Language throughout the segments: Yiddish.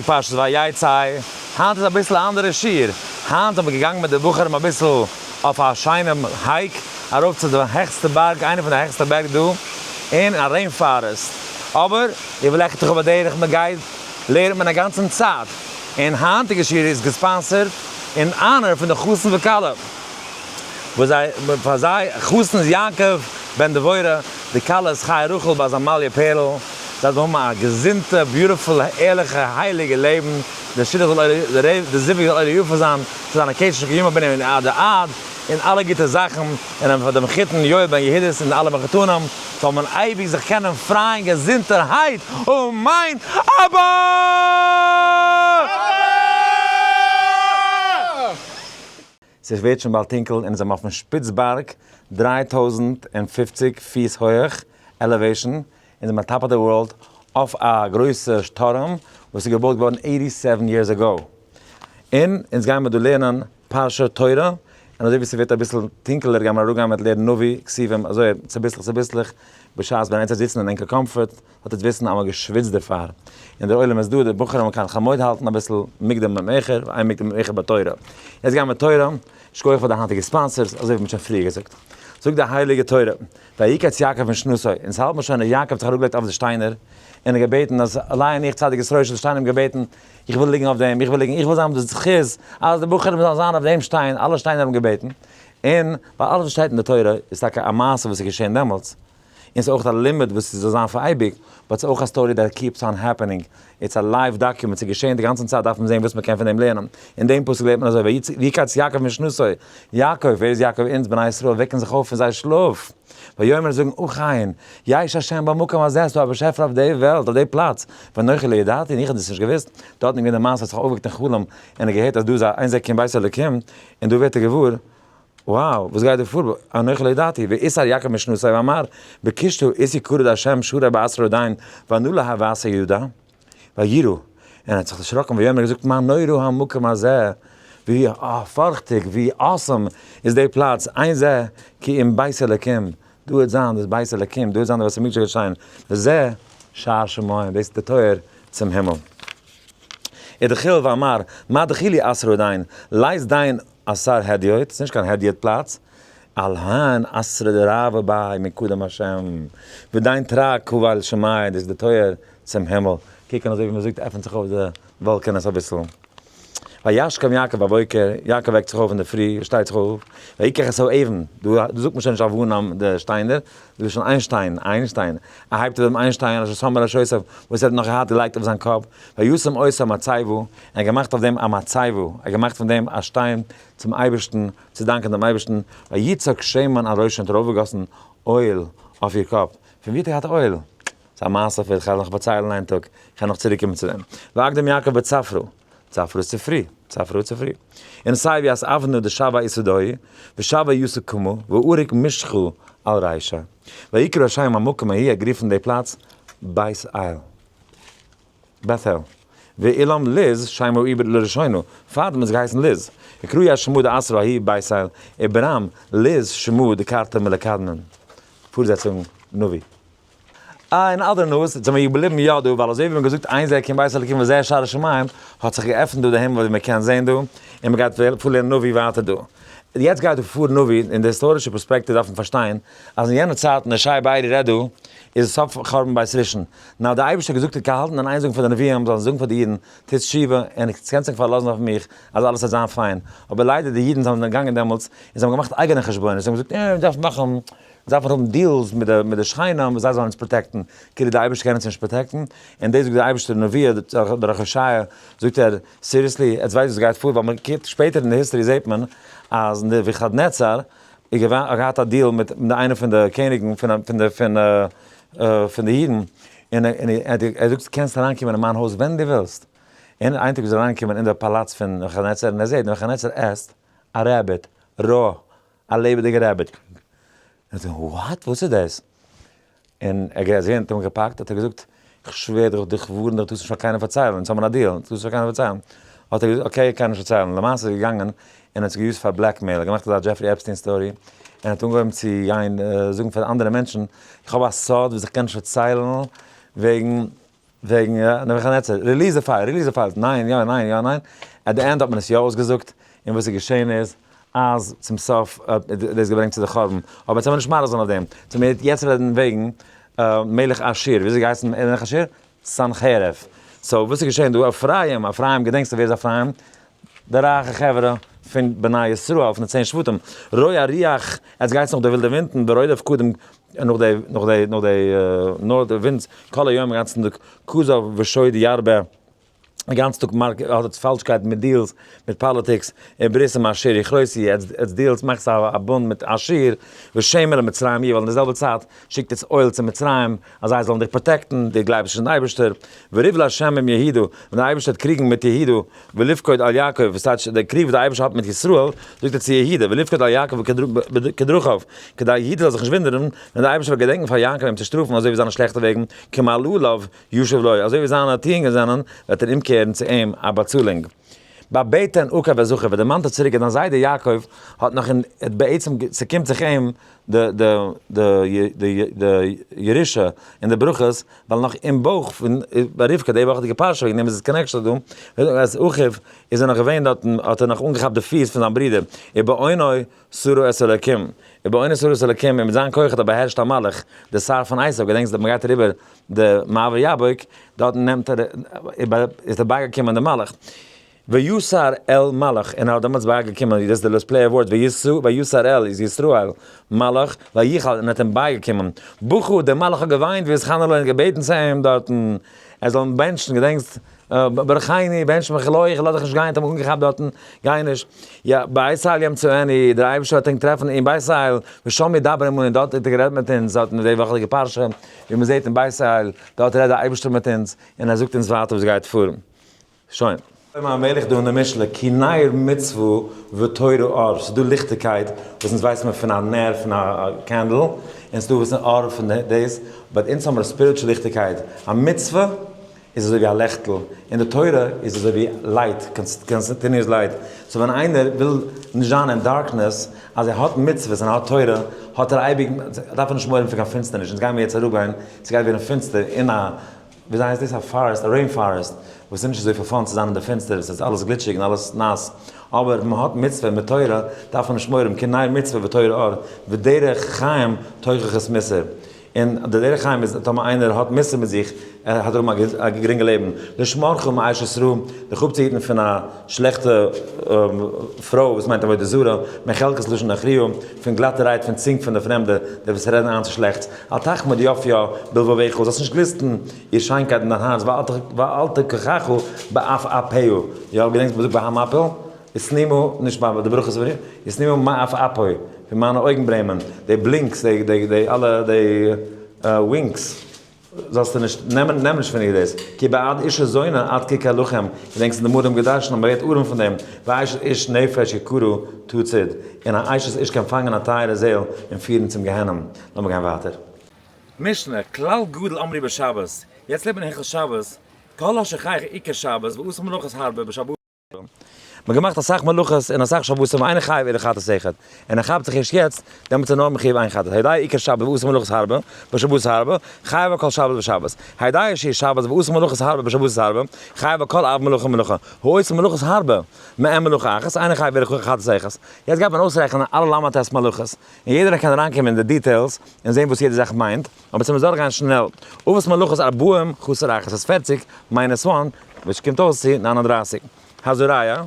פרשת ויצא, היינט איז אביסל א אנדערע שיעור, היינט האב איך געגאנגען מיט די בחורים אביסל אויף א שיינעם hike ארויף צו די העכסטע בארג, איינע פון די העכסטע בערג דא אין א rain forest, אבער איך וויל עכט איך בדרך מען גייט לערנט מען א גאנצן צייט, און היינטיגע שיעור איז גע sponsored אין honor פון די חתן וכלה, וואס זיי פאר זיי חתן איז יעקב בן דבורה, די כלה איז חיה רחל בת עמליה פערל. זיי זאלן האבן א געזונטע beautiful ערליכע הייליגע לעבן, די שידוך זאל עולה די זיווג זאל עולה יפה זיין, צו זיין א קשר של קיימא ביניהם און עד עד, און אלע גוטע זאכן, און פאר דעם מחותן יואל בן יהודית און אלע מחותנים, זאל מען אייביג זיך קענען פרייען געזונטערהייט, אמן אמן! ס'ווערט שוין באלד טונקל און זיי זענען אויפן שפיץ בארג, 3050 פיס הויעך, elevation, און זענען top of the world אויף א גרויסע טורעם וואס איז געבויט געווארן 87 years ago. און אונז גייען מיר דא לערנען פרשה תורה, און אזוי ווי ס'ווערט אביסל טונקעלער גייען מיר אראפגיין מיט לערנען נביא, כתובים, אזוי צוביסלעך צוביסלעך, בשעת ווען עטס זיצן אין ענקער comfort, זאלט עטס וויסן אז מ'האט געשוויצט דערפאר. און דער עולם איז דא, די בחורים מ'קען חמוד האלטן אביסל מוקדם ומאוחר, ואין מוקדם ומאוחר בתורה. יעצט גייען מיר תורה, שכוח פאר די היינטיגע sponsors, אזוי ווי מ'האט שוין פריער געזאגט. זאגט די הייליגע תורה, ויקץ יעקב משנתו, אונז האלט מיר שוין אז יעקב האט זיך אראפגעלייגט אויף די שטיינער, און האט געבעטן אז עלי אני צדיק את ראשו, די שטיינער האבן געבעטן, איך וויל ליגן אויף דעם, איך וויל ליגן, איך וויל זיין די זכות אז די בחורים זאלן זיין אויף דעם שטיין, אלע שטיינער האבן געבעטן, און ווייל אלעס וואס שטייט אין די תורה איז טאקע א מעשה וואס איז געשען דעמאלטס, און ס'איז אויך א לימוד וואס ס'זאל זיין פאר אייביג, but ס'איז אויך א story that keeps on happening, it's a live document, ס'איז געשען די גאנצע צייט דארף מען זען וואס מ'קען פון דעם לערנען, אין דעם פסוק לערנט מען אזוי, ויקץ יעקב משנתו, יעקב, ווער איז יעקב? אונז בני ישראל וועקן זיך אויף פון זייער שלאף, ויאמר זאגן אכן, יש השם במקום הזה, ס'דא א באשעפער אויף די וועלט, אויף די פלאץ, ואנכי לא ידעתי, און איך האב דאס נישט געוואוסט, דארטן איז געווען די מעשה האט זיך אויפגעוועקט אין חלום, און ער האט געהערט אז דא איז א אין זה כי אם בית אלוקים, און דא ווערט ער געוואר, wow, וואס גייט דא פאר? אנכי לא ידעתי, ויסער יעקב משנתו ואמר, בקשתו איז יקרא השם שרי בעשרה דיין, וענו לה ועשה יהודה, ויראו, און ער האט זיך דערשראקן ויאמר געזאגט מה נורא המקום הזה, ווי פארכטיג, ווי awesome איז די פלאץ, אין זה כי אם בית אלקים, דא וועט זיין דאס בית אלקים, דא וועט זיין די בית המקדש וועט שטיין, וזה שער שמים, דאס איז די טויער צום הימל. ודחיל ואמר, מה דחילי אסרו דיין, לייז דיין אסר הדיוט, ס'איז נישט קיין הדיוט פלאץ, על הן אסרה דרבה ביי מקדם השם, ודיין תרא קבל שמיא, דאס איז די טויער צום הימל, קוק אן אזוי ווי מ'זאגט עפענט זיך אויף די וואלקענעס אביסל. וישכם יעקב בבוקר, יעקב וועקט זיך אויף אינדערפרי, ער שטייט זיך אויף, ויקח את האבן, דא זאגט מען שוין נישט אבנים די שטיינער, דא איז שוין איין שטיין, איין שטיין, ער הייבט אויף דעם איין שטיין אשר שם בראשותיו, וואס ער האט נאך געהאט געלייגט אויף זיין קאפ, וישם אותה מצבה, און ער האט געמאכט אויף דעם א מצבה, ער האט געמאכט פון דעם א שטיין צום אייבערשטן, צו דאנקען דעם אייבערשטן, ויצק שמן על ראשה, און האט ארויפגעגאסן אויל אויף איר קאפ. פון ווי האט ער געהאט אויל? ס'איז א מעשה פון, כ'וועל נאך פארציילן איין טאג, כ'קען נאך צוריק קומען צו דעם. והקדים יעקב בצפרא, צפרא איז צופרי, צפרא איז צופרי. און סיי ווי אז אבנו דשבה יסודוי, ושבה יסוד קומו, ואוריק משכו על רישא. ויקרא שם המקום ההיא, ער האט גערופן די פלאץ בית אל. Bethel. ואילם לוז שמו איבער לראשינו, פארדעם איז געהייסן לוז. וקרוי שמו דאסרו ההיא בית אל, איברם לוז שמו דקרתא מלקדמן. פארזעצונג נביא. אה, אין other news, זענען מיר געבליבן יא דא, ווייל אזוי ווי מ'האט געזאגט אין זה כי אם בית אלקים וזה שער השמים, האט זיך געעפנט דא די הימל ווי מ'קען זען דא, און מ'גייט פארלערנען נביא ווייטער דא. יעצט גייט דא פאר נביא, אין די היסטארישע פערספעקטיוו דארף מען פארשטיין, אז אין יענע צייטן ישעי' בארי רעדט דא, איז סוף חורבן בית ראשון. נאר דער אייבערשטער האט געזאגט געהאלטן אין איין זאגן פאר די נביאים זאלן זאגן פאר די אידן, טוטס תשובה און עטס קענטס זיך פארלאזן אויף מיך אז אלעס וועט זיין פיין. אבער ליידער די אידן זענען געגאנגען דעמאלטס און זיי האבן געמאכט אייגענע חשבונות, זיי האבן געזאגט, אה, מיר דארפן מאכן, מיר דארפן האבן deals מיט די מיט די שכנים וואס זיי זאלן אונז protect ן, כאילו די אייבערשטער קען אונז נישט protect ן, און דאס זאגט דער אייבערשטער אין נבואה דורך הושע, זאגט ער, seriously, עטס ווייסט וואס גייט פאר, ווייל מען קוקט שפעטער אין די history זעט מען אז נבוכדנצר איז געווען האט געהאט א deal מיט איינע פון די קעניגן פון פון די פון פון די אידן, און ער האט געזאגט קענסט אריינקומען אין מיין הויז ווען דו ווילסט, און איין טאג איז ער אריינגעקומען אין די פאלאץ פון נבוכדנצר און ער זעט נבוכדנצר עסט א rabbit, raw, א לעבעדיגע rabbit, און ער זאגט what וואס איז דאס? און ער גייט זעהן האט אים געפאקט האט ער געזאגט איך שווער דיך דיך ווארן דיך טארסט נישט פאר קיינעם פארציילן אונז האבן א deal טארסט נישט פאר קיינעם פארציילן האט ער געזאגט okay איך קען נישט פארציילן למעשה איז ער געגאנגען און האט עס גע use ט פאר blackmail ער האט געמאכט אזא דזשעפרי עפסטין story און האט אנגעהויבן צו גיין זאגן פאר אנדערע מענטשן איך האב א סוד וואס איך קען נישט פארציילן וועגן. וועגן נבוכדנצר, release the file, release the files, ניין, יא, ניין, יא, ניין, at the end האט מען עס יא אויסגעזאגט, און וואס איז געשען איז, אז צום סוף האט דאס געברענגט צו די חורבן, אבער יעצט וועלן מיר נישט מאריך זיין אויף דעם, צו מיר יעצט רעדן וועגן מלך אשור, וויאזוי געהייסן מלך אשור? סנחריב. so וואס איז געשען דא? אפרים, אפרים געדענקסטו ווער איז אפרים? די רייכע חברה פון בני ישראל, פון די 10 שבטים, רואה רוח, עטס גייטס נאך די ווילדע ווינטן, ורודף קדים, נאך די, נאך די, נאך די, נאר די ווינט, כל היום גאנצן טאג, כזב ושוד ירבה, א גאנצן טאג מארק האט עטס פאלשקייטן מיט deals, מיט politics, און ברית עם אשור יכרתו, עטס deals מאכטס א בונד מיט אשור, ושמן למצרים יובל, אין די זעלבע צייט שיקט עטס oil צו מצרים, אז זיי זאלן דיך protect ן, דו גלייבסט נישט אין די אייבערשטער, וריב לה' עם יהודה, ווען דער אייבערשטער וועט קריגן מיט יהודה, ולפקוד על יעקב, וואס טייטש דער קריג וואס דער אייבערשטער האט מיט ישראל, זאגט ער צו יהודה, ולפקוד על יעקב כדרכיו, כדי יהודה זאל זיך נישט וואונדערן, ווען דער אייבערשטער וועט געדענקען פאר יעקב אים צו שטראפן אזוי ווי זיינע שלעכטע וועגן, כמעלליו ישוב לו, אזוי ווי זיינע טוענגען זענען, וועט ער אומקערן צו אים א באצאלונג. בבטן עקב וזכר, ווען דערמאנט ער צוריק אז דיין זיידע יעקב האט נאך אין, בעצם ס'קומט זיך אים די די די די די ירושה און די ברכות, ווייל נאך אין בויך פון ביי רבקה די וואכעדיגע פרשה וועגן דעם איז עס connection דא, אז אחיו איז ער נאך געווען דארטן האט ער נאך אנגעכאפט די פיס פון זיין ברודער, ובאונו שרה את האלקים, ובאונו שרה את האלקים, און מיט זיין כח האט ער באהערשט א מלאך, די שר פון עשיו, געדענקסט מען גייט אריבער די מעבר יבוק, דארטן נעמט ער, איז ער בייגעקומען די מלאך. ויסר אל מלאך, און ער האט דעמאלטס בייגעקומען, דאס איז די last play of words, ויסר אל איז ישראל, מלאך, ויחל, און האט אים בייגעקומען. בכו, דער מלאך האט געוויינט, ויתחנן לו, און געבעטן צו אים דארטן, ער זאל אים בענטשן, געדענקסט, ברכני, בענטש מיך, לא, איך לאז דיך נישט גיין, האט אים אנגעכאפט דארטן, גיי נישט. יא, בית אל ימצאני, דער אייבערשטער וועט ענק טרעפן אין בית אל, ושם ידבר עמנו, און דארט האט ער גערעדט מיט אונז, דארט אין די וואכעדיגע פרשה, ווי מען זעט אין בית אל, דארט רעדט דער אייבערשטער מיט אונז, און ער זאגט אונז ווייטער וואס גייט פאר. שוין. שלמה המלך דא אין די משלי, כי נר מצוה ותורה אור, ס'איז דא ליכטיגקייט וואס אונז ווייסן מיר פון א נר פון א candle, און ס'איז דא וואס איז אור פון דאס, but אונז האמיר א spiritual ליכטיגקייט, א מצוה איז אזוי ווי א לעכטל, און די תורה איז אזוי ווי light, continuous light, so ווען איינער וויל נישט זיין אין darkness, אז ער האט מצוות און ער האט תורה, האט ער אייביג, דארף ער נישט מורא האבן פון קיין פינסטערניש, אונז גיימיר יעצט אראפגיין, ס'גייט ווערן פינסטער אין א וויאזוי הייסט דאס א forest, א rain forest, וואס איז נישט אזויפיל fun צו זיין אין די פינסטער, עס איז אלעס גליטשיג און אלעס נאס, אבער ווען מען האט מצוה מיט תורה דארף מען נישט מורא האבן, כי נר מצוה ותורה אור, ודרך חיים תוכחות מוסר, און די דרך חיים איז טאמער איינער האט מוסר מיט זיך, ער האט ארום א גרינגע לעבן, לשמרך מאשת רעה, דיך אפצוהיטן פון א שלעכטע פרוי וואס מיינט עבודה זרה, מחלקת לשון נכריה, פון גלאטע רייד פון צונג פון די פרעמדע, די וואס רעדן איין צו שלעכטס. אל תחמוד יפיה בלבבך, זאלסט נישט גליסטן איר שיינקייט אין דיין הארץ, ואל תקחהו בעפעפיה, יא, געדענקסט מ'זאגט ביי המפיל, ושנימו, נישט ביי די ברכות פון, ושנימו מעפעפי, פון מיינע אויגן ברעמען, די blinks, די אלע די winks. זאלסטו נישט נעמען, נעם נישט פון איר דאס, כי בעד אשה זונה עד ככר לחם, געדענקסט אין די מרום געדארשן אז מען ווערט ארעם פון דעם, ואשת איש נפש יקרה תצוד, און א אשת איש קען פאנגען א טייערע זעהל און פירן צום גיהנום. לאמיר גיין ווייטער. משנה, כלל גדול אמרו בשבת, יעצט לערנט מען הלכות שבת, כל השוכח עיקר שבת ועושה מלאכות הרבה בשבת, מ'האט געמאכט אסאך מלאכות און אסאך שבתים אינו חייב אלא חטאת אחד, און ער כאפט זיך ערשט יעצט, דעמאלטס איז נאר מחויב איין חטאת, היודע עיקר שבת ועושה מלאכות הרבה, בשבת הרבה, חייב על כל שבת ושבת, היודע שהיא שבת ועושה מלאכות הרבה בשבת הרבה, חייב על כל אב מלאכה ומלאכה, העושה מלאכות הרבה, מעין מלאכה אחת, אינו חייב אלא חטאת אחת. יעצט גייט מען אויסרעכענען אלע ל"ט מלאכות, און יעדער קען אריינקומען אין די details און זען וואס יעדע זאך מיינט, אבער צו מ'זאל גיין שנעל, אבות מלאכות ארבעים חסר אחת איז 40 minus one, וואס קומט אויס צו 39. הזורע,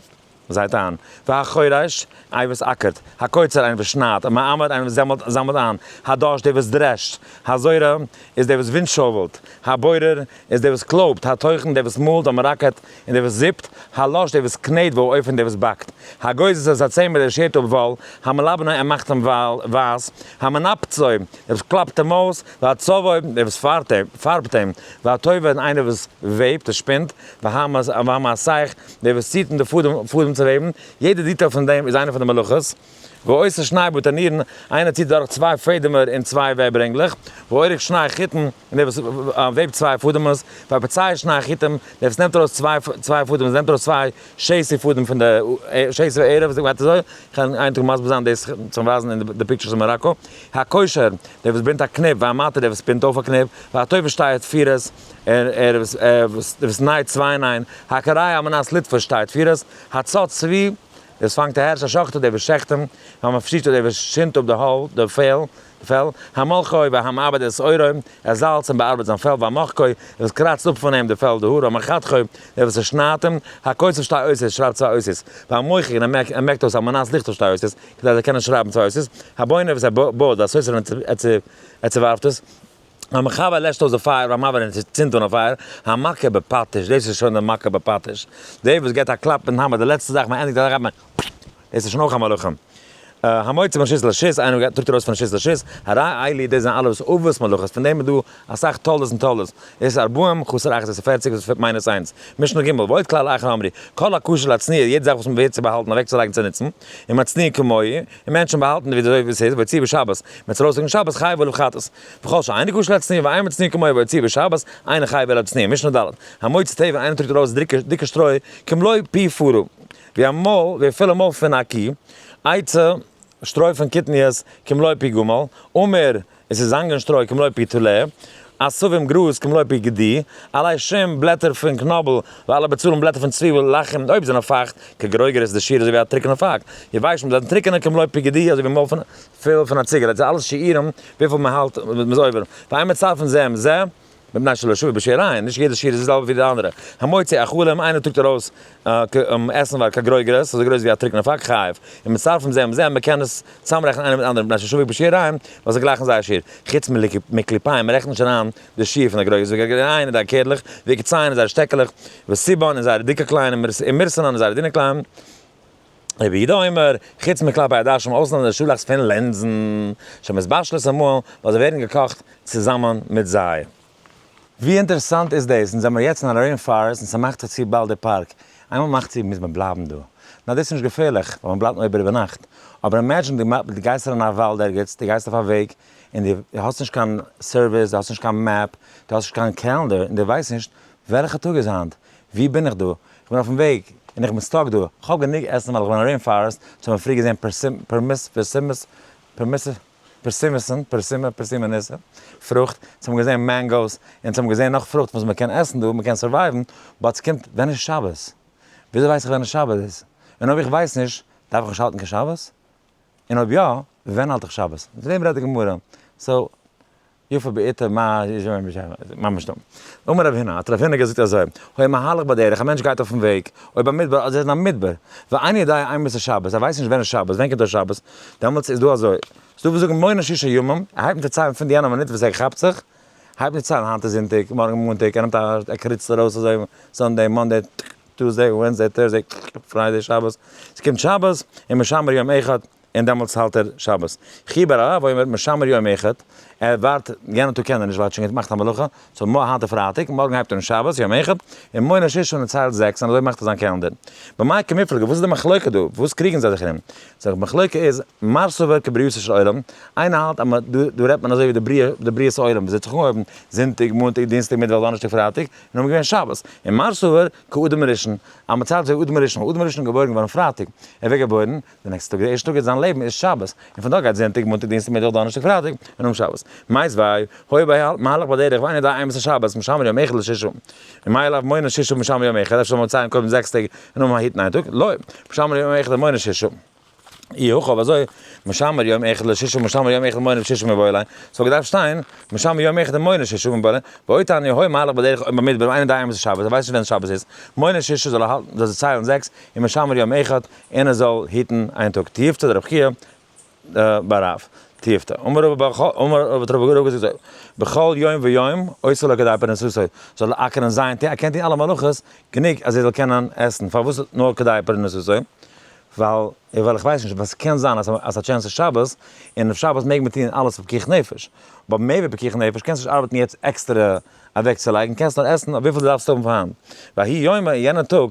זייט איין. והחורש, איי וואס אקערט. הקוצר, איינער וואס שניידט. המעמר, איינער וואס זעמלט, זאמלט איין. הדש, דער וואס דרעשט. הזורה, איז דער וואס ווינטשאוועלט. הבורר, איז דער וואס קלויבט. הטוחן, דער וואס מאלט. המרקד, און דער וואס זיפט. הלש, דער וואס קנעט. והאופה, דער וואס באקט. הגוזז את הצמר, דער שערט אפ וואל. המלבנו, ער מאכט אים ווייס. המנפצו, דער וואס קלאפט אים אויס. והצובעו, דער וואס פארבט אים. והטווה, איינער וואס וועבט, ער שפינט. והמסך, דער וואס ציט אין די פאדעם צו וועבן. יעדע detail פון דעם איז איינע פון די מלאכות. ועושה שני בטנירין, איינער ציט דורך צוויי פעדעמער און צוויי וועב רינגלעך, ועורק שני חוטין, און דער וואס וועבט צוויי פאדעמעס, והפוצע שני חוטים, דער וואס נעמט ארויס צוויי צוויי פאדעמעס, נעמט ארויס צוויי שתי פאדעם פון די שתי ערב, זאגט מען אזוי, איך וועל איין טאג מסביר זיין דאס צום ווייזן אין די pictures אין מאראקא, הקושר, דער וואס בינדט א קניפ, והמתיר, דער וואס בינדט אויף א קניפ, והתופר שתי תפירות, ער וואס נייט צוויי ניין, הקורע על מנת לתפור שתי תפירות, הצד צבי, דער וואס פאנגט א הערש, השוחטו, דער וואס שעכט אים, והמפשיטו, דער וואס שינדט אפ די האל, די פעל, די פעל, המולחו והמעבד את עורו, ער זאלצט און באארבעט זיין פעל, והמוחקו, דער וואס קראצט אפ פון אים די פעל, די האר, והמחתכו, דער וואס שניידט אים, הכותב שתי אותיות, שרייבט צוויי אותיות, והמוחק, און ער מעקט אויס על מנת לכתוב שתי אותיות, כדי ער זאל קענען שרייבן צוויי אותיות, הבונה, וואס ער בויט, והסותר, און ער צעווארפט עס. המכבה לעשט אויס די פייער והמבעיר און צינדט אן א פייער, המכה בפטיש, דאס איז שוין די מכה בפטיש, דער וואס געבט א קלאפ מיטן האמער, די לעצטע זאך מען ענדיגט א זאך געבט מען פששש, דאס איז שוין אויך א מלאכה. המוציא מרשות לרשות, איינער וואס טראגט ארויס פון רשות לרשות, הרי אלו, דאס זענען אלע וואס אבות מלאכות, פון דעם איז דא אסאך תולדות און תולדות, דאס איז ארבעים חסר אחת, דאס איז פערציג וואס פעלט minus איינס. משנה ג', ועוד כלל אחר אמרו, כל הכשר להצניע, יעדע זאך וואס מען ווערט צו באהאלטן אוועקצולייגן צו נוצן, ומצניע כמוהו, און מענטשן באהאלטן ווי אזוי ווי עס איז, והוציאו בשבת, מען וועט עס ארויסזאגן שבת, חייב עליו חטאת. וכל שאינו כשר להצניע ואינו מצניע כמוהו והוציאו בשבת, אינו חייב אלא בצניעה. משנה ד', המוציא תבן, איינער טראגט ארויס דיקע שטרוי, כמלוא פי פרה, ווי א מויל, ווי א פולע מויל פון א קי, עצי, שטרוי פון קטניות, כמלוא פי גמל, עמיר, עס איז זאנגען שטרוי, כמלוא פי טלה, עשבים גראז, כמלוא פי גדי, עלי שום, בלעטער פון קנאבל, ועלי בצלים בלעטער פון צוויבל, לחים, אויב זענען פייכט, כגרוגרת איז די שיעור אזוי ווי א טרוקענע פייג, יבשים זענען טרוקענע כמלוא פי גדי אזוי ווי מויל פון פיל פון א ציגעלע, דאס איז אלעס שיעורים וויפיל מען האלט מען איז עובר, ואין מצרפין זה עם זה, מפני שלא שוו בשיעוריהן, נישט יעדע שיעור איז די זעלבע ווי די אנדערע, המוציא אכלים, איינער טראגט ארויס עסנווארג כגרוגרת, אזוי גרויס ווי א טרוקענע פייג, חייב, ומצרפין זה עם זה, מען קען עס צוזאמרעכענען איינער מיט אנדערע מפני ששוו בשיעוריהן, ווייל זיי גלייכן זייער שיעור, חוץ מקליפיהם, מען רעכנט נישט אריין די שיעור פון די גרוגרות, וגרגיריהן און זייערע קערלעך, ועקוציהן און זייערע שטעקעלעך, וסיבן און זייערע דיקע קלייען, ומורסנן און זייערע דינע קלייען. רבי יהודה אומר, חוץ מקלפי עדשים, אויסנאם די שאלאכץ פון לינזן, שמתבשלות עמהן, ווייל זיי ווערן געקאכט צוזאמען מיט זיי. ווי אינטערעסאנט איז דאס, אונז זעמיר יעצט אין א rain forest און ס'מאכט זיך צו באלד די פארק, איינמאל מ'מאכט צו מוז מען בלייבן דא. נאר דאס איז נישט געפערליך, ווייל מ'בלייבט נאר איבער איבערנאכט. אבער imagine דו גייסט אריין אין א וואלד ערגעץ, דו גייסט אויף א וועג, און דו האסט נישט קיין service, דו האסט נישט קיין map, דו האסט נישט קיין calendar, און דו ווייסט נישט וועלכע טאג איז היינט, וואו בין איך דא, איך בין אויפן וועג, און איך בין stuck דא, איך האב גענוג עסן ווייל איך בין א rain forest, so האבן מיר פריער געזען פערמיס, פערסימעס, פערמיסע, פערסימעסן, פערסימע, פערסימעניסע, פרוכט, אונז האבן געזען mangoes, אונז האבן געזען נאך פרוכט וואס מען קען עסן דא, מען קען survive ן, but ס'קומט, ווען איז שבת? וויאזוי ווייס איך ווען איז שבת איז? און אויב איך ווייס נישט, דארף איך נישט האלטן קיין שבת? און אויב יא, ווען האלט איך שבת? פון דעם רעדט די גמרא. so, יפה בעתה מה ממש דא. אמר רב הונא, האט רב הונא געזאגט אזוי, היה מהלך בדרך, א מענטש גייט אויפן וועג, או במדבר, אדער ער איז אין א מדבר, ואינו יודע אימתי שבת, ער ווייסט נישט ווען איז שבת, ווען קומט אויס שבת, דעמאלטס איז דא אזוי, ס'דא וואס זאגן מונה ששה ימים, ער הייבט אן צו ציילן פון די יענע מינוט וואס ער כאפט זיך, הייבט אן צו ציילן היינט איז זונטאג, מארגן מאנטאג, ער נעמט א, ער קריצט ארויס אזוי, Sunday, Monday, Tuesday, Wednesday, Thursday, Friday, שבת, ס'קומט שבת, ומשמר יום אחד, און דעמאלטס האלט ער שבת. חייא בר אבא אומר משמר יום אחד, ער ווארט, יענע טאג קען ער נישט ווייל ער האט שוין געמאכט א מלאכה, so מארגן היינט איז פרייטאג, מארגן הייבט ער אן שבת, יום אחד, ומונה ששה און ער ציילט זעקס, און אזוי מאכט ער זיין calendar. במאי קמיפלגי, וואס איז די מחלוקה דא? וואס קריגן זיי זיך ארום? so די מחלוקה איז, מר סבר כברייתו של עולם, איינער האלט אז דא רעדט מען אזוי ווי די בריאה, די בריאת העולם, וואס האט זיך אנגעהויבן זונטאג, מאנטאג, דינסטאג, מיטוואך, דאנערשטאג, פרייטאג, און האבן געווען שבת. און מר סבר כאדם הראשון, אז מען ציילט אזוי ווי אדם הראשון, אדם הראשון איז געבוירן געווארן פרייטאג, ער ווערט געבוירן, די נעקסטע טאג, די ערשטע טאג אין זיין לעבן איז שבת, און פון דארט גייט זונטאג, מאנטאג, דינסטאג, מיטוואך, דאנערשטאג, פרייטאג, און אום שבת. מיתיבי, היה מהלך בדרך, ואינו יודע אימתי שבת, משמר יום אחד לשישה. ומאי לאו מונה שישה ומשמר יום אחד, אפשר זאל מען ציילן קודם זעקס טעג און נאכדעם היטן איין טאג, לא, משמר יום אחד ומונה שישה. אי הכי אויב אזוי, משמר יום אחד לשישה ומשמר יום אחד ומונה שישה מיבעי ליה, ס'וואלט געדארפט שטיין, משמר יום אחד ומונה שישה מיבעי ליה, ועוד תניא היה מהלך בדרך או במדבר ואינו יודע אימתי שבת, ער ווייסט נישט ווען שבת איז, מונה שישה זאל ער האלטן, זאל ער ציילן זעקס, ומשמר יום אחד, און ער זאל היטן איין טאג. תיובתא דרב חייא בר רב. תיובתא. אמר רבא בר אמר רבא האט רבא געזאגט אזוי, בכל יום ויום עושה לו כדי פרנסתו, זאל ער אקערן זיין טון, ער קען טון אלע מלאכות גענוג אז ער זאל קענען עסן, פארוואס נאר כדי פרנסתו? ווייל ווייל איך ווייס נישט, ווייל ס'קען זיין אז אז א chance איז שבת, און אויף שבת מעג מען טון אלעס פיקוח נפש, but מער ווי פיקוח נפש קענסט נישט ארבעטן יעצט עקסטערע אוועקצולייגן, קענסט נאר עסן אויף וויפיל דו דארפסט האבן פאר היינט. ויהי יום, יענע טאג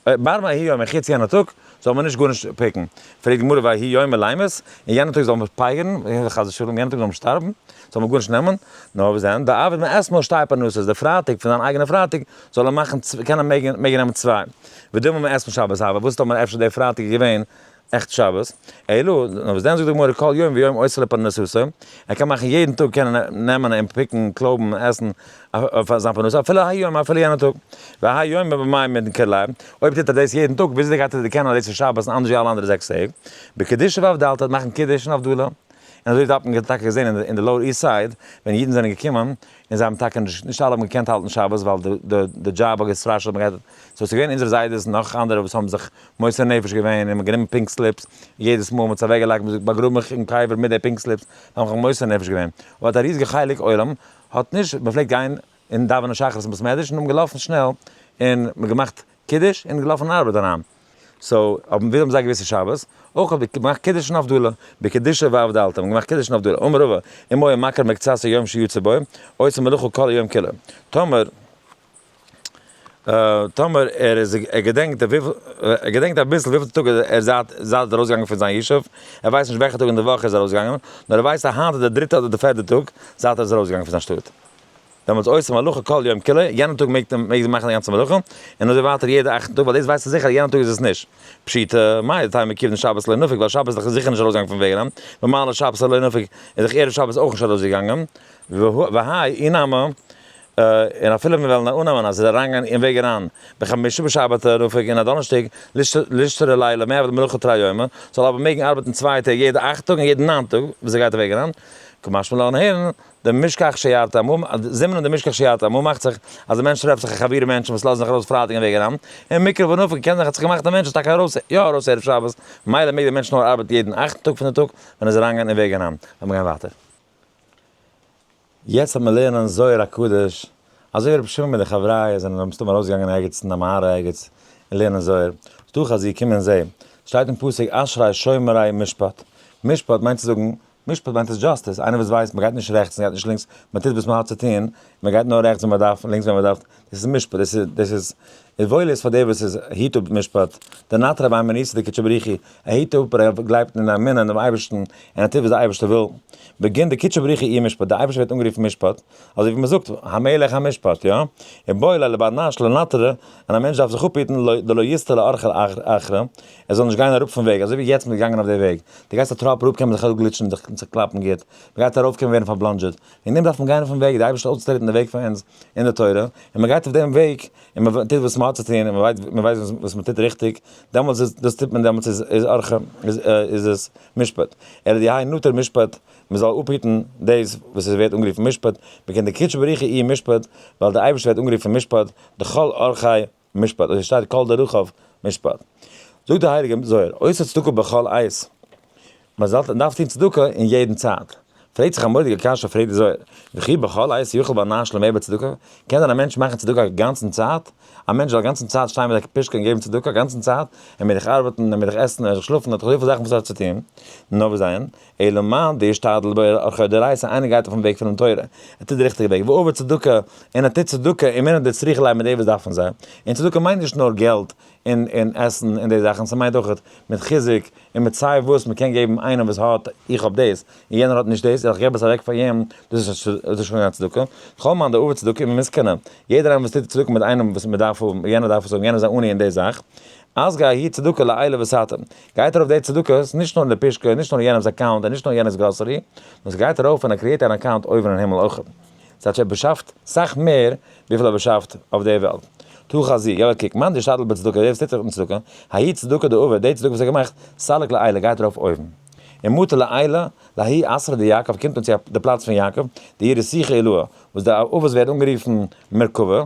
בר מההוא יומא, חוץ יענע טאג, זאל מען נישט גארנישט pick ן. פרעגט די גמרא וההוא יומא לימות, און יענע טאג זאל מען פייגערן, חס ושלום, יענע טאג זאל מען שטארבן, זאל מען גארנישט נעמען, נאר וואס דען, דעביד מאתמול שתי פרנסות, די פרייטאג פון זיין אייגענע פרייטאג זאל ער מאכן, קענען מעגן מעגן נעמען צוויי. ודילמא מאתמול שבת הוה, וואס טאמער אפשר די פרייטאג איז געווען עכט שבת, אלא, נאר וואס דען זאגט די גמרא כל יום ויום עושה לו פרנסתו, ער קען מאכן יעדן טאג קען ער נעמען און pick ן, קלויבן, עסן, פאר זיין פרנסה, אפילו האי יום אפילו יענע טאג, והאי יומא במאי מינכר ליה, אויב טוט ער דאס יעדן טאג, וויאזוי גייט ער דערקענען אז דאס איז שבת און אנדערש ווי אלע אנדערע זעקס טעג? בקידושא והבדלתא, מאכן קידוש און הבדלה, און אזוי האט מען טאקע געזען אין די Lower East Side, ווען אידן זענען געקומען, און זיי האבן טאקע נישט, נישט אלע האבן געקענט האלטן שבת ווייל די דזשאב האט געסטראשעט אז מען גייט, so ס'איז געווען אונזערע זיידעס און נאך אנדערע וואס האבן זיך מוסר נפש געווען און גענומען pink slips, יעדעס מאל מ'האט עס אוועק געלייגט, מ'זאגט באגראב מיך אין קבר מיט די pink slips, זיי האבן זיך מוסר נפש געווען. אבער האט א ריזיגע חלק עולם האט נישט, מ'פלעגט גיין און דאווענען שחרית אין בית מדרש און האבן געלאפן שנעל און מ'האט געמאכט קידוש און געלאפן אין ארבעט אריין. so האבן ווידער האבן זיי געוואוסט ס'איז שבת, אויך האבן געמאכט קידוש און הבדלה, בקדושה והבדלתא, האבן געמאכט קידוש און הבדלה, אמר רבא, אם היה מכיר מקצת היום שיצא בו, עושה מלאכה כל היום כולו. טאמער טאמער ער איז ער געדענקט וויפיל ער געדענקט אביסל וויפיל טאג ער זייט זייט ער ארויסגעגאנגען פון זיין ישוב, ער ווייסט נישט וועלכע טאג אין די וואך ער איז ארויסגעגאנגען, נאר ער ווייסט אז היינט איז די דריטע אדער די פערטע טאג זייט ער איז ארויסגעגאנגען פון זיין שטאט. דעמאלטס עושה מלאכה כל יום כולו, יענעם טאג מעג מעג זי מאכן די גאנצע מלאכה, און אזוי ווייטער יעדע אכטן טאג, ווייל דאס ווייסט ער זיכער אז יענעם טאג איז עס נישט. פשיטא, מהו דתימא כיון דשבת לא נפיק, ווייל שבת איז דאך זיכער נישט ארויסגעגאנגען פון וועג אריין, ממילא שבת לא נפיק איז דאך ערב שבת אויך נישט ארויסגעגאנגען, והאי אי נמי, און אפילו מיר וועלן אננעמען אז ער איז אריינגעגאנגען אין וועג אריין בחמישי בשבתא נפיק אין א דאנערשטאג לישתרי ליה למיעבד מלאכה תרי יומי, זאל אבער מעגן ארבעטן צוויי טעג יעדע אכט טאג און יעדע ניין טאג וואס ער גייט אין וועג אריין, קא משמע לן הערן דמשכח שיירתא אמאל זימנין דמשכח שיירתא אמאל מאכט זיך אז א מענטש טרעפט זיך א חבורה מענטשן וואס לאזן זיך ארויס פרייטאג אין וועג אריין, און מיקרי ונפיק קען זיך האט זיך געמאכט א מענטש איז טאקע ארויס יא ארויס ערב שבת, מילא מעג דער מענטש נאר ארבעטן יעדן אכטן טאג פון די טאג ווען ער איז אריינגעגאנגען אין וועג אריין. לאמיר גיין ווייטער. יעצט וועט מען לערנען זוהר הקדוש, אזוי ווי רבי שמעון מיט די חבריא זענען מסתמא ארויסגעגאנגען ערגעץ אין א מערה ערגעץ און לערנען זוהר, תא חזי קום און זע, שטייט אין פסוק אשרי שומרי משפט, משפט מיינט צו זאגן, משפט מיינט עס justice, איינער וואס ווייסט מען גייט נישט רעכטס און גייט נישט לינקס, מען טוט וואס מען האט צו טון, מען גייט נאר רעכטס ווען מען דארף און לינקס ווען מען דארף, דאס איז משפט, דאס איז דאס איז וואויל איז פאר דער וואס איז היט אפ משפט, דנטרי בהימנותא דקודשא בריך הוא, ער היט אפ, ער גלייבט אין די אמונה אין דעם אייבערשטן, און ער טוט וואס דער אייבערשטער וויל. בגין דקודשא בריך הוא איהו משפט, דער אייבערשטער ווערט אנגערופן משפט, אזוי ווי מען זאגט, המלך המשפט, יא? ובעי ליה לבר נש לנטרא, און א מענטש דארף זיך אפהיטן, דלא יסטי לאורחא אחרא, ער זאל נישט גיין אראפ פון וועג, אזוי ווי יעצט מען איז געגאנגען אויף די וועג, דו גייסט א טראפ אראפ קען מען זיך אראפגליטשן און זיך קלאפן גוט, מען גייט ארויף קען מען ווערן פארבלאנדזשעט, וועגן דעם דארף מען גיין אויפן וועג, די אייבערשטער האט אויסגעטרעטן די וועג פאר אונז אין די תורה, און מען גייט אויף דעם וועג, און מען טוט וואס מען האט צו טון, און מען ווייסט וואס מען טוט ריכטיג, דעמאלטס איז, דאס טוט מען, דעמאלטס איז איז אורחא, איז עס משפט. אלא די האי נוטר משפט, מען זאל אפהיטן דאס וואס עס ווערט אנגערופן משפט, בגין דקודשא בריך הוא איהו משפט, ווייל דער אייבערשטער ווערט אנגערופן משפט, דכל אורחיה משפט, אזוי שטייט כל דרכיו משפט. זאגט דער הייליגער זוהר, עושה צדקה בכל עת, מען זאל דארף טון צדקה אין יעדן צייט. פרעגט זיך א מורא'דיגע קשיא פרעגט דער זוהר, וכי בכל עת יכול בר נש למיעבד צדקה, קען דען א מענטש מאכן צדקה א גאנצן צייט? א מענטש זאל א גאנצן צייט שטיין מיט א פושקע און געבן צדקה א גאנצן צייט? ער מעג דאך ארבעטן, ער מעג דאך עסן, ער מעג דאך שלאפן, ער האט דאך אזויפיל זאכן וואס ער האט צו טון. נאר וואס דען? אלא מאן דאשתדל באורחא דאורייתא, איינער גייט אויפן וועג פונעם תורה, ער טוט די ריכטיגע וועג, ועביד צדקה, און ער טוט צדקה, עם אינון דצריכי ליה מיט די וואס דארפן זיי, און צדקה מיינט נישט נאר געלט און און עסן און די זאכן, ס'מיינט אויך מיט חיזוק און מיט סיי וואס מ'קען געבן איינעם וואס האט, איך האב דאס, און יענער האט נישט דאס, איך געב עס אוועק פאר יענעם, דאס איז שוין א צדקה, כל מאן דעביד צדקה עם מסכנא, יעדער איינער וואס טוט צדקה מיט איינעם וואס מ'דארף האבן, יענער דארף עס האבן, יענער איז א עני אין די זאך, אזגא ההיא צדקה לעילא ותתא, גייט ארויף די צדקות, נישט נאר אין די פושקע, נישט נאר אין יענעמ'ס account, און נישט נאר יענעמ'ס גראסערי, נאר ס'גייט ארויף און ער create אן account אויבן אין הימל אויך. ס'טייטש ער באשאפט סאך מער וויפיל ער באשאפט אויף די וועלט. תא חזי, געב א קוק, מאן דאשתדל בצדקה, דער וואס טוט זיך מיט צדקה, ההיא צדקה דעביד, די צדקה וואס ער האט געמאכט, סליק לעילא, גייט ארויף אויבן. ומטי לעילא, לההוא אתרא דיעקב, קומט אן צו די פלאץ פון יעקב, דאיהו רתיכא עילאה, וואס די אבות ווערט אנגערופן מרכבה,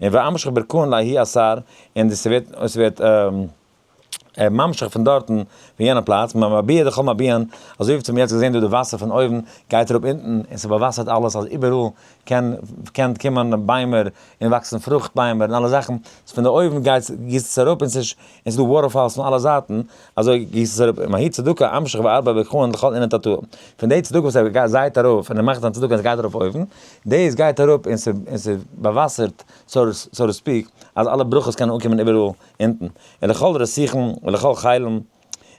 און ואמשך ברכאן לההוא אתר, און ס'ווערט, ס'ווערט. ער ממשיך פון דארטן פון יענע פלאץ, מביע דכל מביעין, אזוי ווי מ'האט יעצט געזען דא די וואסער פון אויבן גייט אראפ אונטן און ס'באוואסערט אלעס אז איבעראל קען קען קומען ביימער און וואקסן פרוכט ביימער און אלע זאכן, פון די אויבן גייט גיסט עס אראפ און ס'איז און ס'איז דא waterfalls פון אלע זייטן, אזוי גיסט עס אראפ, מההיא צדקה אמשיך וארבע ברכאן לכל אינון תתאי, פון די צדקה וואס ער זייט ארויף און ער מאכט זיין צדקה און ס'גייט ארויף אויבן, דאס גייט אראפ און ס'באוואסערט so to speak אז אלע ברכות קענען אנקומען איבעראל. אונטן, און לכל רתיכין ולכל חילם,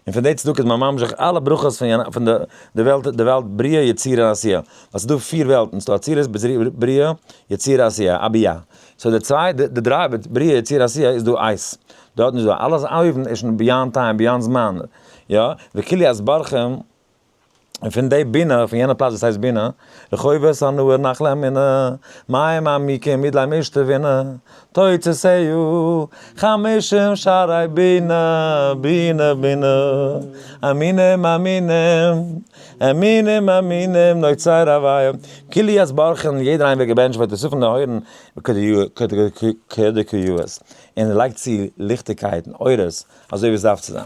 און פון די צדקה איז מען ממשיך אלע ברכות פון די וועלט, די וועלט בריאה יצירה עשיה, ווייל ס'איז דא פיר וועלטן, ס'איז דא אצילות בריאה יצירה עשיה, אבי"ע, so די צוויי די דריי בריאה יצירה עשיה איז דא אייז, דארטן איז דא אלעס אויבן איז שוין beyond time beyond זמן, יא, וכולי אז ברכם. און פון די בינה, פון יענע פלאץ וואס הייסט בינה, רחובות הנהר נחלי אמונה, מים עמוקים מדלי משתה ובינה, תוצאותיו, חמשים שערי בינה, בינה בינה, אמינים אמינים, אמינים אמינים, נוצר הוויה, כאילו אז ברכן, יעדער איינער ווערט געבענטשט וועט יוספן די הויערן כדקויות, און לייגט צו ליכטיגקייט און אורות, אזוי ווי עס דארף צו זיין.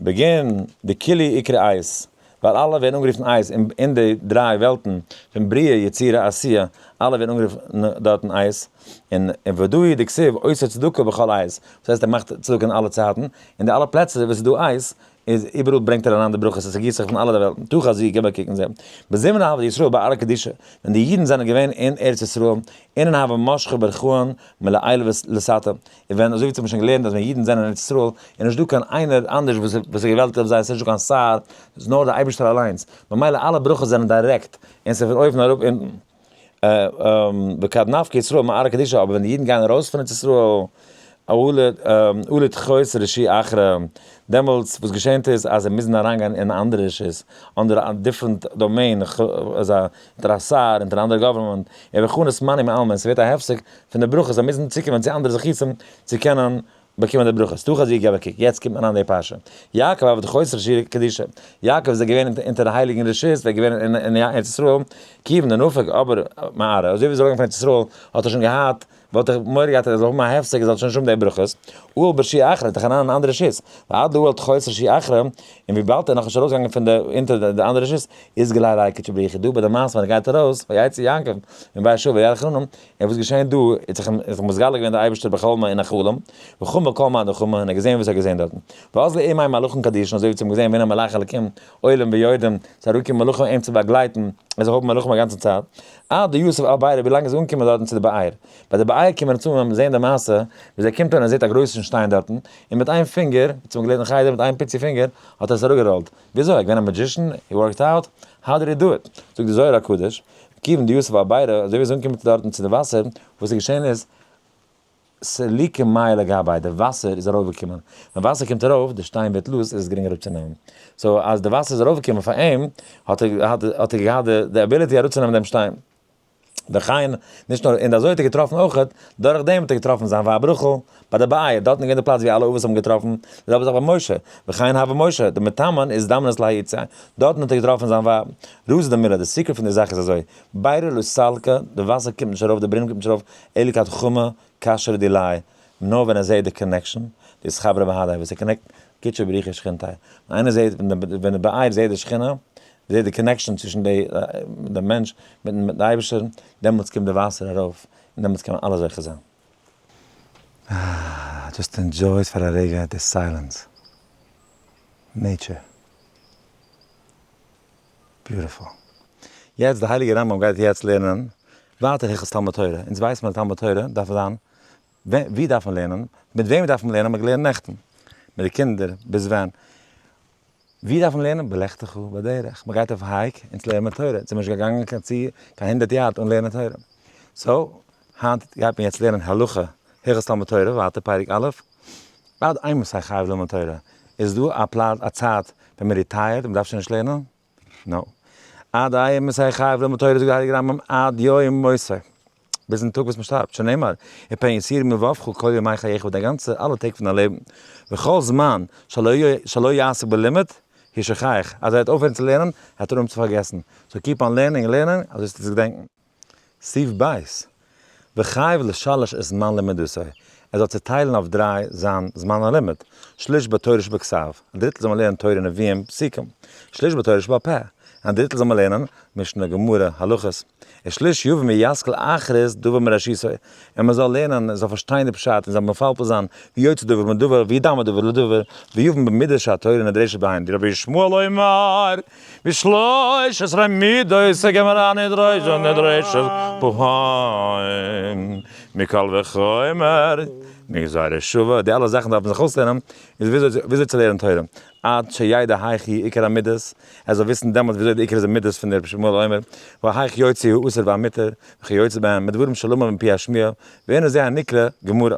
בגין דכולהו אקרי אית, ווייל אלע ווערן אנגערופן אית אין די דריי וועלטן פון בריאה יצירה עשיה, אלע ווערן אנגערופן דארטן אית, און ודאי דכתיב עושה צדקה בכל עת, וואס הייסט ער מאכט צדקה אין אלע צייטן, אין די אלע פלעצער וואס איז דא אית, איז איבעראל ברענגט ער אריין די ברכות, עס גיסט זיך פון אלע די וועלטן, תא חזי גיב א קוק און זע, בזמנא הוו ישראל בארעא קדישא, ווען די אידן זענען געווען אין ארץ ישראל, אינון הוו משכי ברכאן מלעילא לתתא, און ווען אזוי ווי האבן שוין געלערנט אז ווען אידן זענען אין ארץ ישראל איז נישט דא קיין איינער אנדערש וואס איז געוועלטיגט אויף זיי, עס איז נישט דא קיין שר, עס איז נאר דער אייבערשטער אליינס, ממילא אלע ברכות זענען דירעקט, און עס איז פון אויבן אראפ אונטן. וכד נפקי ישראל מארעא קדישא, אבער ווען די אידן גייען ארויס פון ארץ ישראל, עלו תחות רשי אחרא, דעמאלטס וואס געשענט איז אז זיי מוזן אריינגיין אין אנדערע רשות, אנדערע different domain, אזא אונטער א שר, אונטער א אנדערע government, און וכו' זמנים מעלמא, און ס'ווערט א הפסק פון די ברכות, זיי מוזן צוקומען צו אנדערע זכותים צו קענען באקומען די ברכות. תא חזי געב א קוק, יעצט קומט מען אריין די פרשה. יעקב הוה תחות רשי קדישא, יעקב איז געווען אונטער די הייליגן רשות, ווען ער געווען אין ארץ ישראל, כיוון דנפק אבער מארעא, אזוי ווי זאל אנגיין פון ארץ ישראל האט ער שוין געהאט וואלט איך מורא געהאט אז ער זאל האבן א הפסק ער זאל שוין נישט האבן די ברכות, אהל ברשי אחרא האט זיך אריין אין אנדערע רשות, ועד לאהל תחות רשי אחרא, און וויבאלד ער איז נאכנישט ארויסגעגאנגען פון די אונטער די אנדערע רשות, איז גלייך ריי קודשא בריך הוא דא ביי די מעשה ווען ער גייט ארויס, ויצא יעקב מבאר שבע וילך חרנה, און וואס געשעהן דא, איז זיך איז זיך מתגלה געווען דער אייבערשטער בחלומו אין א חלום, וחמא כל מה דחמא, און ער האט געזעהן וואס ער האט געזעהן דארטן. ואז לאימי מלאכים קדישין, אזוי ווי צו האבן געזעהן והנה מלאך אלקים עולים ויורדים, ס'איז אראפגעקומען מלאכים אים צו באגלייטן, ער זאל האבן מלאכים א גאנצע צייט, עד דיוסף על בירא ווילאנג איז אנגעקומען דארטן צו די באר. ביי די באר קומען אונז אן און זעהן די מעשה ווי זיי קומט אן און זעהט א גרויסן שטיין דארטן, און מיט איין פינגער, ווי צום געלערנט אין חדר, מיט איין פיצי פינגער האט ער עס אראפגעראלט. וויאזוי? ער איז געווען א magician? He worked out? How did he do it? זאגט די זוהר הקדוש, כיוון דיוסף על בירא, אזוי ווי ער איז אנגעקומען דארטן צו די וואסער, וואס איז געשען איז, סליקו מיא לגביה, די וואסער איז ארויפגעקומען, ווען וואסער קומט ארויף, די שטיין ווערט loose, איז עס גרינגער אראפצונעמען, so אז די וואסער איז ארויפגעקומען פאר אים, האט ער האט ער געהאט די ability אראפצונעמען דעם שטיין. וכן, נישט נאר, און אזוי האט ער געטראפן אויכעט, דורך דעם האט ער געטראפן זיין ווייב רחל, ביי די באר, דארטן איז געווען די פלאץ ווי אלע אבות האבן געטראפן, די זעלבע זאך ביי משה, וכן הוה משה, דמתמן אזדמנת ליה איתתיה, דארטן האט ער געטראפן זיין ווייב. רזא דמילא, די secret פון די זאך איז אזוי, בירא לא סלקא, די וואסער קומט נישט ארויף, די ברונעם קומט נישט ארויף, אלא כד חמא קשרא דיליה, נאר ווען ער זעט די connection, די אתחברא בהדיה וואס ער connect קודשא בריך הוא ושכינתיה, ווען איינער זעט, ווען די באר זעט די שכינה, זעט די connection צווישן די מענטש מיטן אייבערשטער, דעמאלטס קומט די וואסער ארויף, און דעמאלטס קען מען אלעס זוכה זיין. אה, just enjoy פאר א רגע די silence. Nature. Beautiful. יעצט די הייליגע רמב ם גייט יעצט לערנען ווייטער הלכות תלמוד תורה, אונז ווייסט מען אז תלמוד תורה דארף זיין, ווי דארף מען לערנען, מיט וועם דארף מען לערנען, מען האט געלערנט נעכטן, מיט די קינדער, ביז ווען, ווי דארף מען לערנען, בלכתך בדרך, מען גייט אויף hike, אונז לערנען מיר תורה, אונז זעמיר נישט געגאנגען קיין צו קיין הונדערט יארד אן לערנען תורה, so היינט גייט מען יעצט לערנען הלכה הלכות תלמוד תורה, ווייטער פרק א', עד אימתי חייב ללמוד תורה? איז דא א פלאץ א צייט ווען מען retired און מען דארף שוין נישט לערנען? No. עד אימתי חייב ללמוד תורה זאגט די הייליגע רמב ם עד יום מותו, ביזן טאג וואס מען שטארבט, שנאמר, ופן יסורו מלבבך כל ימי חייך די גאנצע אלע טעג פון דיין לעבן, וכל זמן שלא יעסוק בלימוד הוא שוכח, אז ער וועט אויפהערן צו לערנען וועט ער אנהויבן צו פארגעסן, so keep on לערנען און לערנען אזוי וועסטו עס געדענקן. סעיף ב', וחייב לשלש את זמן לימודתו, ער זאל צעטיילן אויף דריי זיין זמן הלימוד, שליש בתורה שבכתב, א דריטל זאל מען לערנען תורה נביאים פסוקים, שליש בתורה שבעל פה, און א דריטל זאל מען לערנען משנה גמרא הלכות, ושליש יבין וישכיל אחרית דבר מראשיתו, און מען זאל לערנען און זאל פארשטיין די פשט און זאל מפלפל זיין ויוצא דבר מדבר וידמה דבר לדבר ויבין במידה שהתורה נדרשת בהן, דרבי ישמעאל אומר בשלוש עשרה מידות הגמרא נדרשת נדרשת בהן מקל וחומר. מגזירה שוה, די אלע זאכן דארף מען זיך אויסלערנען, איז וויאזוי צו לערנען תורה, עד שידע היאך עיקר המידות, ער זאל וויסן דעמאלט וויאזוי די עיקר איז די מידות פון דער רבי שמואל אומר, והיאך יוצא האסור והמותר, וכיוצא בהם, מדברים שלמד מפי השמועה, ואינו זה הנקרא גמרא.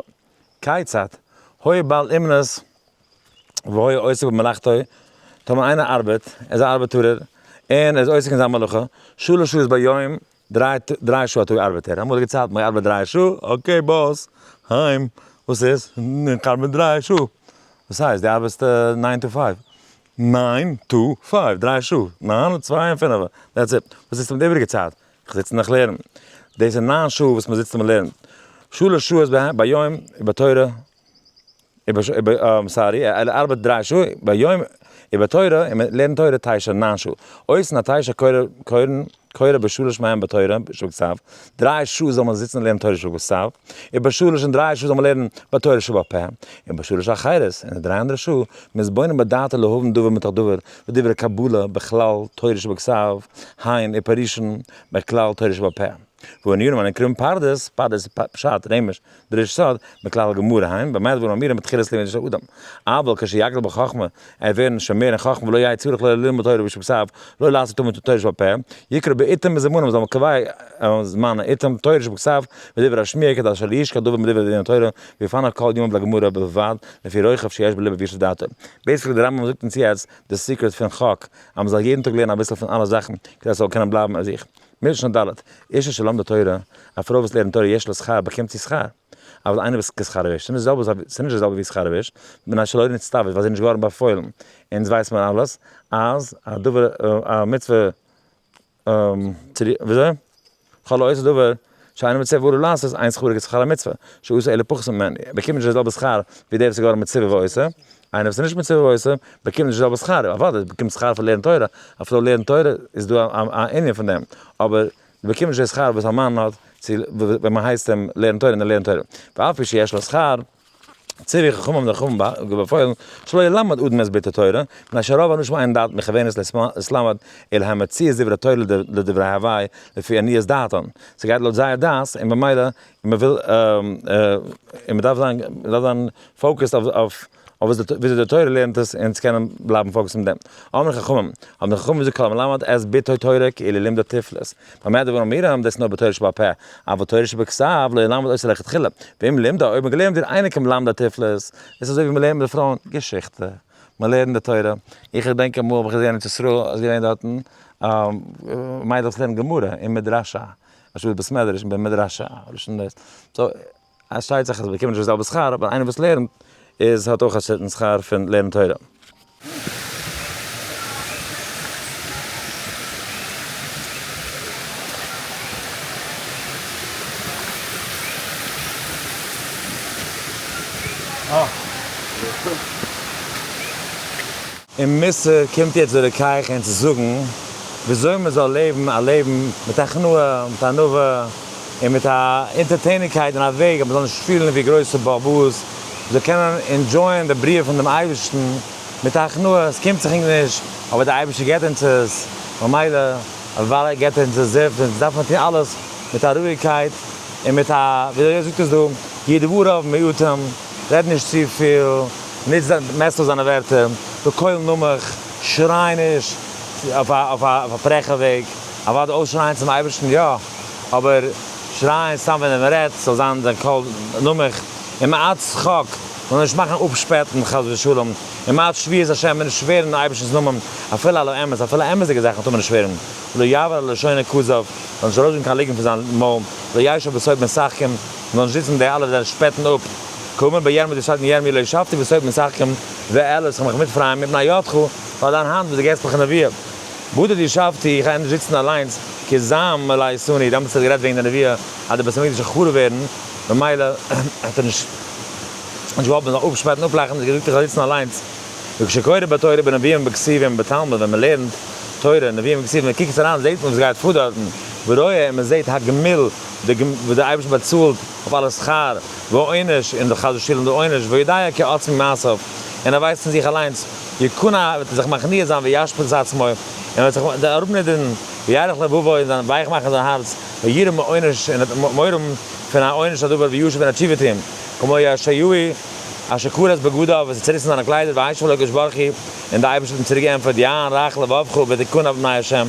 כיצד? היה בעל אומנות והיה עוסק במלאכתו, טאמער איינער ארבעט, ער איז א ארבעטארער, און ער איז עוסק אין זיין מלאכה, שלש שעות ביום, דריי שעה א טאג ארבעט ער, אמאליגע צייטן מען ארבעט 3 שעה, okay boss, היים, וואס איז? איך ארבעט 3 שעה, וואס הייסט דו ארבעסט 9 to 5? 9 to 5, 3 שעה, 9 און 2 און 5, that's it, וואס איז מיט די איבעריגע צייט? איך זיץ און איך לערן, דאס איז 9 שעה וואס מען זיצט און מען לערנט, שלש שעות ביום בתורה, sorry, ער ארבעט 3 שעה ביום ובתורה, און מען לערנט תורה תשע, 9 שעה. עושין התשע קורין קורא בשלש מהם בתורה שבכתב, 3 שעה זאל מען זיצן און לערנען תורה שבכתב, ובשלש און 3 שעה זאל מען לערנען בתורה שבעל פה, ובשלש אחרות, און די 3 אנדערע שעה, מתבונן בדעתו להבין דבר מתוך דבר, ודברי קבלה בכלל תורה שבכתב, הן ופירושן בכלל תורה שבעל פה. וענינים הנקראים פרדס, פרדס פשט, רמז, דרוש סוד, מכלל גמרא הן, במה דברים אמורים בתחילת לימוד של אדם. אבל כשיגדל בחכמה, ער ווערן שוין מער אין חכמה, ולא יהיה צורך לא ללמוד תורה שבכתב, לא לעשות תלמוד תורה שבעל פה, יקרא בעתים מזומנים, זאל מען קובע זמן עתים תורה שבכתב, ודברי השמיעה כדי שלא ישכח דבר מדברי דין התורה, ויפנה כל יום לגמרא בלבד, לפי רוחב שיש בלבו וישב דעתו. Basically, דער רמב"ם זאגט אונז יעצט די secret פון חק, אז מען זאל יעדן טאג לערנען אביסל פון אלע זאכן, כדי עס זאל קענען בלייבן ביי זיך. משנה ד', אשה שלמדה תורה, א פרוי וואס לערנט תורה יש לה שכר, באקומט זי שכר. אבל אינו כשכר האיש, ס'איז נישט די זעלבע ווי שכר האיש, מפני שלא נצטווית, ווייל זי איז נישט געווארן באפוילן. אונז ווייסט מען אלעס, אז א דבר, א מצוה, וויאזוי? כל העושה דבר שאינו מצווה עליו לעשות, אין שכרו כשכר המצווה, שעשה אלא פחות ממנו, באקומט נישט די זעלבע שכר ווי דער וואס איז געווארן מצווה ועושה, איינער וואס איז נישט מצווה ועושה, באקומט נישט די זעלבע שכר, אוודאי באקומט שכר פאר לערנען תורה, אפילו לערנען תורה איז דא א ענין פון דעם, אבער באקומט נישט די שכר וואס א מאן האט צו ווען מען הייסט אים לערנען תורה און ער לערנט תורה, ואף פי שיש לו שכר, ציוו חכמים די חכמים באפוילן, שלא ילמד אדם את בתו תורה, מפני שרוב האנשים אין דעת מכוונת להתלמד, אלא המציאות דברי תורה לדברי הוי' לפי עניות דעתם, ס'גייט לויט זייער דעת און במילא און מ'וויל און מ'דארף זיין מ'דארף זיין focused אויף אויף וויאזוי די תורה לערנט עס און צו קענען בלייבן focused מיט דעם. אמרו חכמים, האבן די חכמים געזאגט כל המלמד את בתו תורה כאילו לימדה תפלות. במה דברים אמורים, דאס איז נאר בתורה שבעל פה, אבל תורה שבכתב לא ילמד אותה לכתחילה. ואם לימדה, אויב מ'האט געלערנט איר אינו כמלמדה תפלות, עס איז אזוי ווי מ'לערנט מיט די פרויען געשיכטע, מ'לערנט די תורה. איך געדענק אמאל האב איך געזען אין ארץ ישראל, איז געווען דארטן מיידלעך וואס לערנען גמרא אין מדרשה, אנשטאט בית מדרש אין מדרשה, לשון דאס. So, פארשטייט זיך אז מ'באקומט נישט די זעלבע שכר, אבער איינער וואס לערנט איז האט אויך א certain שכר פון לערנען תורה. און מוסר קומט יעצט דער רוקח אונז צו זאגן וויאזוי מען זאל לעבן א לעבן מיט הכנעה, מיט ענווה, און מיט א אונטערטעניגקייט און א וועג אז מען זאל נישט פילן ווי גרויסע באבאס, מען זאל קענען enjoy ען די בריאה פון דעם אייבערשטן מיט הכנעה, עס קומט זיך ענק נישט, אבער דער אייבערשטער געבט אונז עס, ממילא ווייל ער געבט אונז עס זיך, דארף מען טון אלעס מיט א רואיגקייט און מיט א, וויאזוי ער זאגט עס דא, יהיו דבריו מועטים, רעד נישט צופיל. נוץ דיין מעסט אויס זיינע ווערטער, בקול נמוך, שריי נישט אויף א פרעכע וועג, אוודאי אויסשרייען צום אייבערשטן יא, אבער שרייען סתם ווען מען רעדט זאל זיין זיין קול נמוך, און מעט שחוק, מען זאל נישט מאכן אפשפעטן חס ושלום, און מעט שבועת השם, מען נישט שווערן אין אייבערשטנ'ס נאמען אפילו על האמת, אפילו אמת'דיגע זאכן טאר מען נישט שווערן, ולא יעבור על לשונו כזב, זאל נישט ארויסזאגן קיין ליגן פון זיין מויל, ולא ישב בסוד משחקים, מען זאל נישט זיצן מיט די אלע וואס שפעטן אפ. כאמור בירמי' דאס שטייט אין ירמי' לא ישבתי בסוד משחקים ואעלה איך מיך מיטפרייען מפני ידך, ווייל דיין האנט וואס דו געבסט מיך נבואה. בדד ישבתי, איך גיי נישט זיצן אליינס, כי זעם מלאתני, דעמאלטס האט ער גערעדט וועגן די נבואה אז די בית המקדש זאל חרוב ווערן, ממילא האט ער נישט געוואלט מען זאל אפשפעטן אפלאכן, האט ער געזאגט איך זאל זיצן אליינס. וכשקורא בתורה בנביאים ובכתובים ובתלמוד, ווען מען לערנט תורה, נביאים וכתובים, מען קוקט אריין זעט מען וואס גייט פאר דארטן, ורואה און מען זעט הגמול, וואס דער אייבערשטער באצאלט אויף אלע שכר ועונש, און די חס ושלום די עונש, ויודע כי עצמו מעשיו, און ער ווייסט פון זיך אליינס, יכנע וועט ער זיך מכניע זיין וישפיל את עצמו, און און וועט זיך אראפנידערן, וירך לבבו, און זיין ווייך מאכן זיין הארץ, וירא מעונש, און וועט מורא האבן פון א עונש הדבר, וישוב און א תשובה טון, כמו יאשיהו אשר קרס בגדיו, וואס האט צעריסן זיינע קליידער, והשיב לו הקדוש ברוך הוא, און דער אייבערשטער האט אים צוריק געענטפערט, יען רך לבבך ותכנע בפני השם.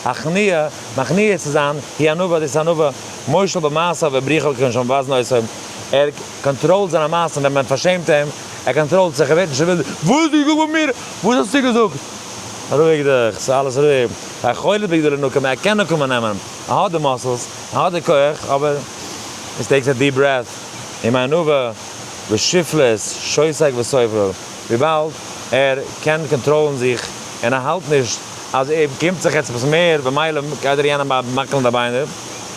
הכנעה, מכניע צו זיין, היא ענווה, דאס איז ענווה, מושל במעשיו ובריחו כשמבזין אותו, ער קאנטראלט זיינע מעשים ווען מען פארשעמט אים, ער קאנטראלט זיך, ער ווערט נישט ווילד, וואס האסטו געזאגט ביי מיר? וואס האסטו געזאגט? רואיג דיך, ס'איז אלעס רואיג, היכולת בגדולי נקמה, ער קען נקמה נעמען, ער האט די muscles, ער האט די כח, אבער it takes a deep breath, עם ענווה ושפלות שותק וסובל, וויבאלד ער קען קאנטראלן זיך און ער האלט נישט אז אים קומט זיך יעצט עפעס מער במילא גייט ער יענעם באמקלען די ביינער,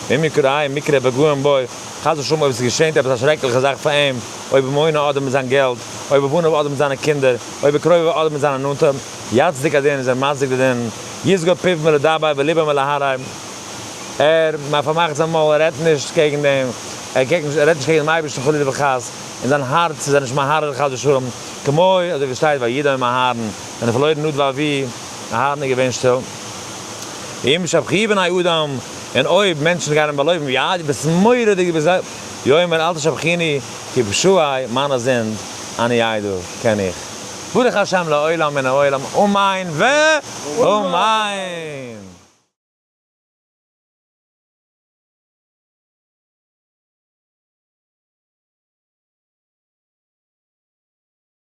ואם יקרא מקרה פגעים בו, חס ושלום אויב עס געשענט עפעס א שרעקליכע זאך פאר אים, אויב בממונו אדער מיט זיין געלט, אויב בבניו אדער מיט זיינע קינדער, אויב בקרוביו אדער מיט זיינע נאנטע, יצדיק הדין איז ער מצדיק די דין, יסגור פיו מלדבר וליבו מלהרהר, ער פארמאכט זיין מויל, ער רעדט נישט קעגן דעם, ער רעדט נישט קעגן דעם אייבערשטן חלילה וחס, אין זיין הארץ איז ער נישט מהרהר חס ושלום, כמו אזוי ווי עס שטייט וידום אהרן, ווען ער פארלוירן נדב ואביהוא, אהרן איז געווען שטיל. ואם ישבחוהו בני אדם, און אויב מענטשן גייען אים באלויבן, יא דו ביסט מורא'דיג, דו ביסט יאמר אל תשבחוני, כי פשעי, מיינע זינד, אני אדע, קען איך. ברוך השם לעולם מן העולם, אמן ואמן!